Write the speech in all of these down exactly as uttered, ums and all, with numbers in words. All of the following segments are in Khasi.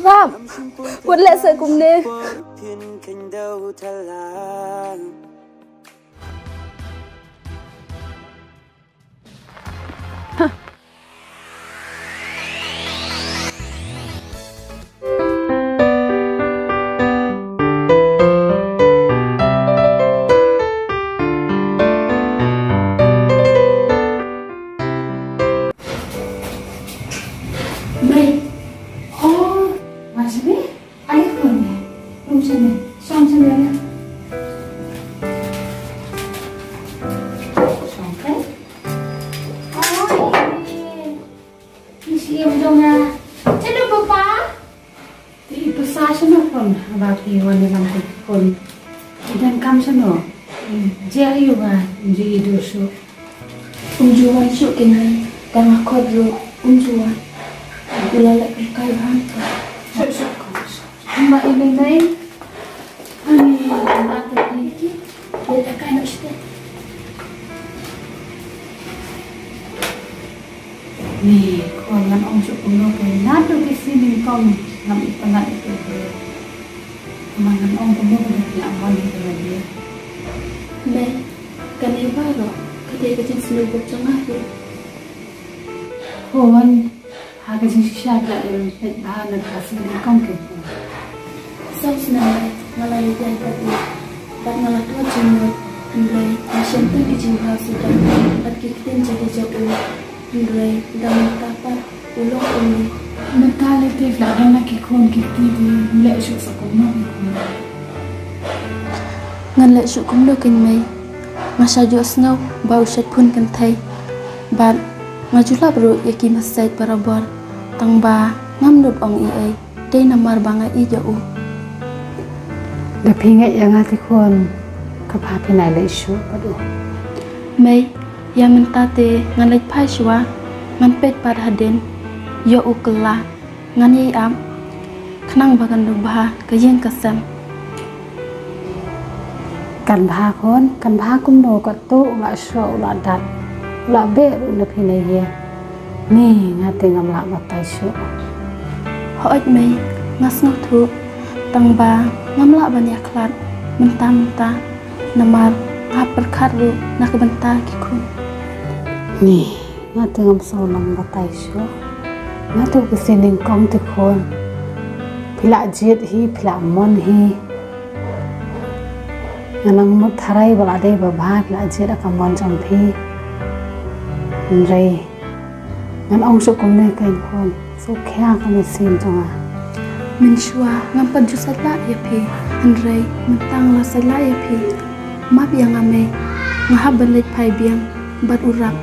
Rap, wat leh sa kumne. Mei. Oh, macam ni? Ai, kau ni. Macam ni. Macam ni. Macam ni. Oh, ini. Ni si em jong ah. Celo papa. Te i pasa shano khun, haba phi wan ïalam ki khun. I donkam shano. Jia ïa u ba, jia i dur shuh. Um ju wan shuh kine, tang nga khot ruh, um ju wan. U la leh kumkai bha. Shuh shuh khun. Kumba i lei lei. Ani, kumba te ki. Leit kai noh shatei. Ni, khun ngan ong shuh kumno phi, naduh ki sngi nyngkong ngam ïoh pynlait ïa phi. Kumba ngan ong kumno phi la mon ïa phi. Mei, kane baroh ka dei ka jingsngewbha jong nga hi. Khun, ha ka jingshisha ka la ïa peit bha na ka sngi nyngkong ki khun. Saw snem nga la ïa ïaid bad u, bad nga la ïoh jingmut, hynrei nga shem tang ki jingbha suda bad ki ktien jadi jong u, hynrei da mynta pat u long kumne. Mynta lei te phi la don la ki khun ki kti, phi leh shuh sa kumno ki khun? Ngan leh shuh kumno kein mei? Nga shu ïohsngew ba u shait phone kynthei bad nga ju lap ruh ïa ki message barabor, tang ba ngam nud ong ei ei. Dei namar ba nga ïeit ïa u. Da phi ngeit ïa nga te khun, kaba phin nang leit shuh bad u. Mei, ïa mynta te ngan leit phai shuwa, ngan peit pat hadien, ïa u kylla, ngan ïai ap, khnang ba kan duh bha ka ïing ka sem. Kan bha khun, kan bha kumno, katto u la shoh, u la dat, u la beh ruh na phi na ïing. Ni, nga te ngam lah batai shuh. Hooid mei, nga sngewthuh, tang ba ngam lah ban ïakhlad mynta mynta, namar nga pyrkhat ruh na ka bynta ki khun. Ni, nga te ngam sngewlong batai shuh. Naduh ka sngi nyngkong te khun, phi la jied hi, phi la mon hi. Nga nang mut tharai ba la dei ba bha, phi la jied ha ka mon jong phi. Hynrei ngan ong shuh kumne kein khun, sngewkhia ka mynsiem jong nga. Mynshuwa ngam pat ju sait lah ïa phi, hynrei mynta nga la sait lah ïa phi. Map ïa nga mei, nga hap ban leit phai biang bad u Rap.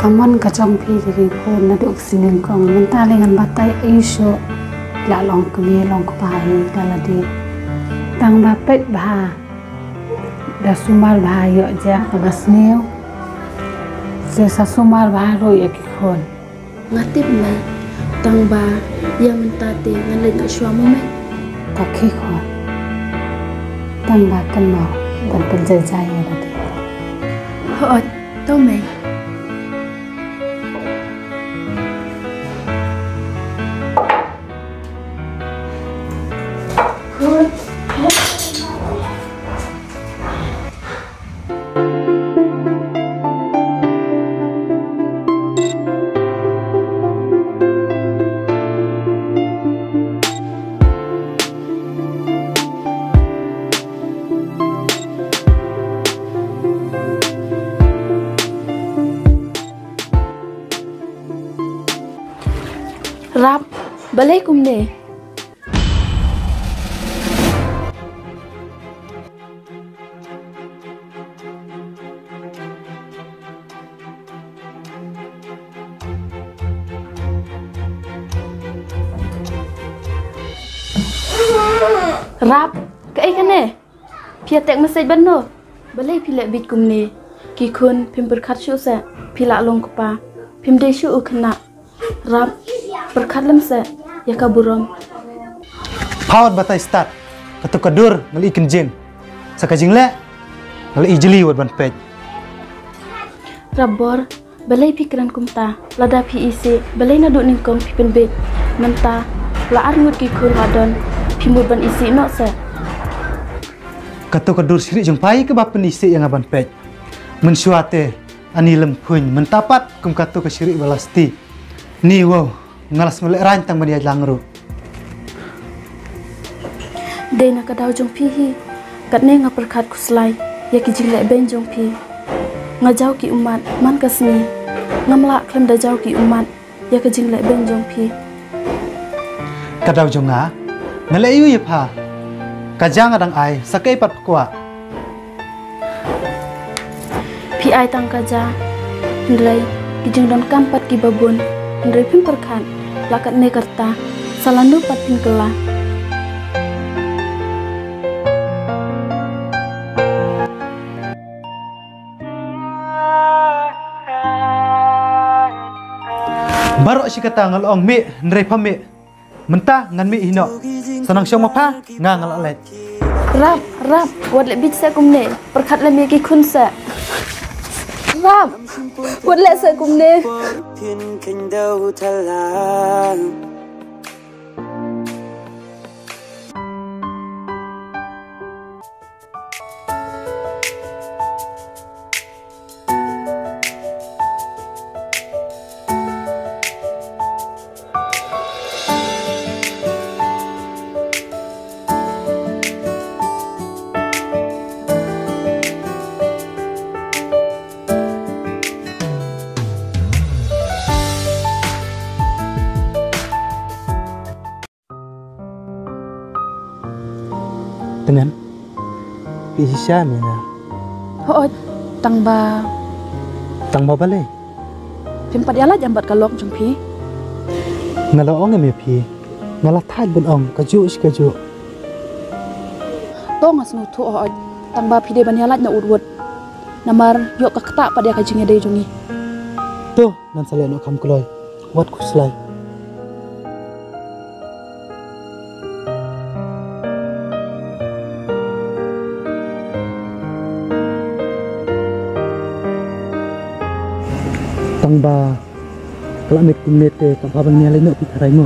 Ka mon ka jong phi te khun, naduh ka sngi nyngkong, mynta lei ngan batai ei shuh. La long kmie long kpa hi da lade. Tang ba peit bha, da sumar bha ïoh jia kaba sniew. Sa sumar bha ruh ïa ki khun. Nga tip mei, tang ba ïa mynta te ngan leit noh shuwa mo mei. Ta khie khun. Tang ba kynmaw ban pynjai jai ïa lade. Hooid, to mei. Rap, balei kumne? Rap, kaei kane? Phi ïa text message ban no? Balei phi leh bit kumne? Ki khun phim pyrkhat shuh se phi la long kpa. Phim dei shuh u khynnah. Rap, pyrkhat lem se ïa ka burom. Phawat batai stad, katu ka dur nga la i kynjing. Sa ka jingleh nga la i jli wat ban peit. Rap bor, balei phi kren kumta? Lada phi i sih, balei naduh nyngkong phi pynbeit? Mynta La ar ngut ki khun la don, phi mut ban isih noh se. Kato ka dur shrieh jong pha hi kaba pynisih ïa nga ban peit. Mynshuwa te ani lem phuiñ, mynta pat kum kato ka shrieh ba la sti. Ni wow, nga la sngewlehrain tang ban ïalang ruh. Dei na ka daw jong phi hi, katne nga pyrkhat khuslai ïa ki jingleh beiñ jong phi. Nga jaw ki ummat man ka sngi, ngam lah khlem da jaw ki ummat ïa ka jingleh beiñ jong phi. Ka daw jong nga, nga leh aïu ïa pha? Ka ja nga dang ai, sa kaei pat pha kwah? Phi ai tang ka ja, hynrei ki jingdonkam pat kiba bun, hynrei phim pyrkhat, la katne ka rta, sa lano pat phin kylla. Baroh shi katta nga la ong mih, hynrei pha mih. Mynta ngan mih hi noh. Sa nang shong ma pha, nga nga la leit. Rap, Rap, wat leh bit se kumne. Pyrkhat lem ïa ki khun se. Rap, wat leh se kumne. Tngen, phi shisha me nga. Hooid, tang ba. Tang ba balei? Phim pat ïalait ïa bad ka lok jong phi. Nga la ong em ïa phi, nga la thait ban ong kajuh shi kajuh. To nga sngewthuh hooid, tang ba phi dei ban ïalait na ud ud. Namar ïoh ka ktah pat ïa ka jingïadei jong ngi. To, ngan sa leh noh kham kloi. Wat khuslai. Tang ba ka la met kumne te kam pha ban ïaleit noh phi tharai mo.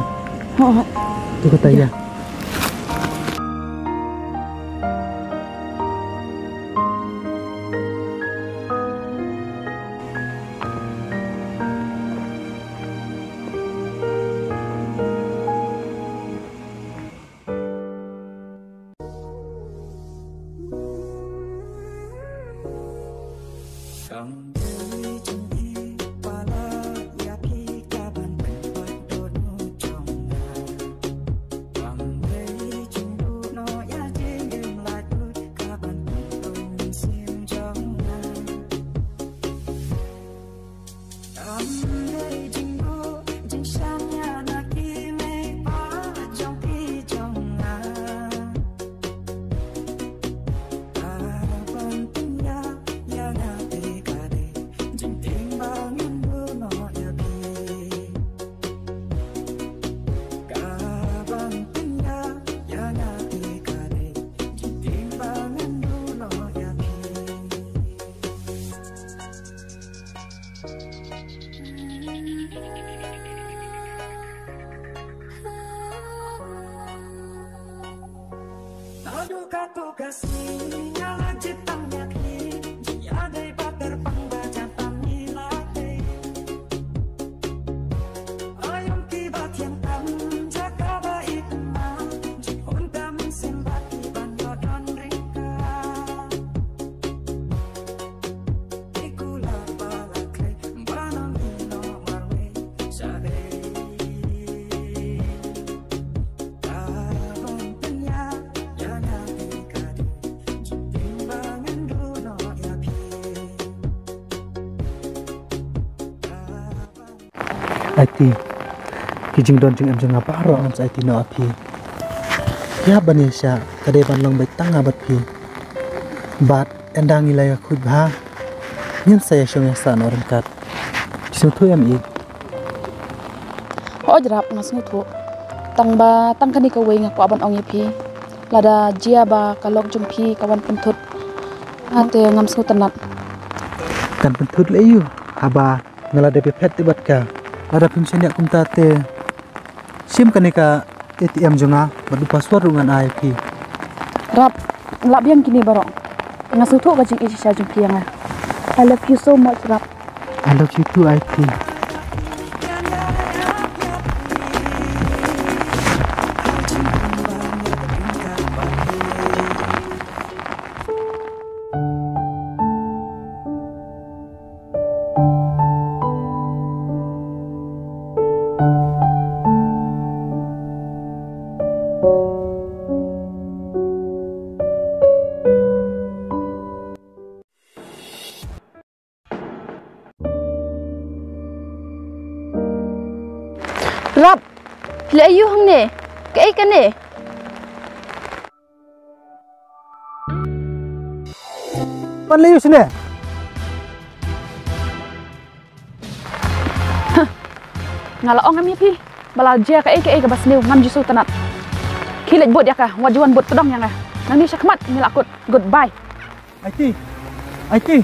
Ho, ho. To kata ïa. Aiti, ki jingdon jingem jong nga baroh ngam sa aiti noh ha phi. Ïa ban ïa sha ka dei ban long beit tang nga bad phi. Bad ynda ngi la ïa khuid bha, ngin sa ïa shong ïa sah noh ryngkat. Phi sngewthuh ïa mi? Hooid Rap, nga sngewthuh. Tang ba tang kane kawei nga kwah ban ong ïa phi. Lada jia ba ka lok jong phi ka wan pynthut, nga te ngam sngewtynnat. Kan pynthut leh ïu haba nga la dep ïa phet te bad ka. Lada phim shaniah kumta te shim kane ka A T M jong nga bad u password ruh ngan ai ïa phi. Rap, lah biang kine baroh. Nga sngewthuh ka jingïeit shisha jong phi ïa nga. I love you so much, Rap. I love you too, Aiti. Rap, phi leh aïu hangne? Kaei kane? Phan leh aïu shane? Nga la ong em ïa phi ba la jia kaei kaei kaba sniew ngam ju sngewtynnat. Khie leit bud ïa ka, wat ju wan bud pdong ïa nga. Nangne shakhmat ngi la kut. Goodbye. Aiti. Aiti.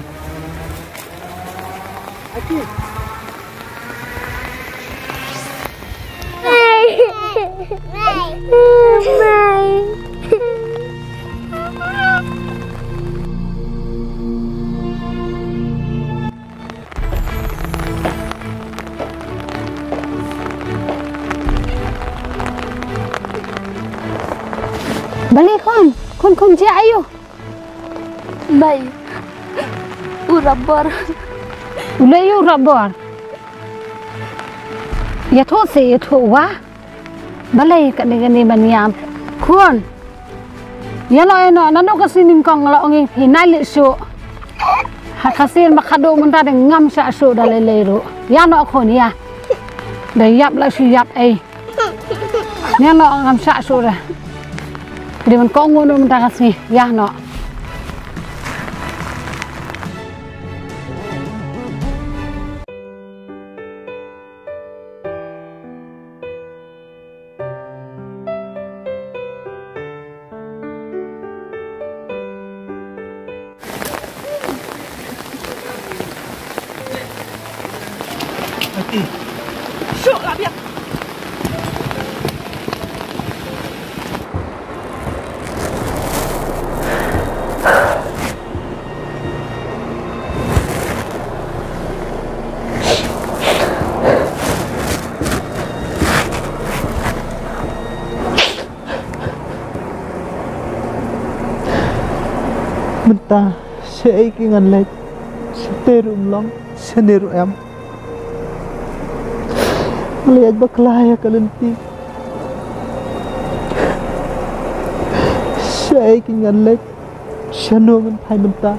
Aiti. Balei khun, khun khun jia aïu? Bai. U Rabor. U lei u Rabor. Ïathuh se ïathuh wa. Balei kane kane ban ïam. Khun. Ïa noh ïa noh, nano ka sngi nyngkong nga la ong ïa phi nai leit shuh. Ha ka sien ba khatduh mynta de ngam shah shuh da lei lei ruh. Ïa noh khun ïa. Da ïap la shu ïap ei. Ïa noh ngam shah shuh da. Dei ban kohnguh noh mynta ka sngi. Ïa noh. Mynta shaei ki ngan leit, shatei ruh ym long, shane ruh em. Leit bakla ïa ka lynti. Shaei ki ngan leit, shano ngan phai mynta.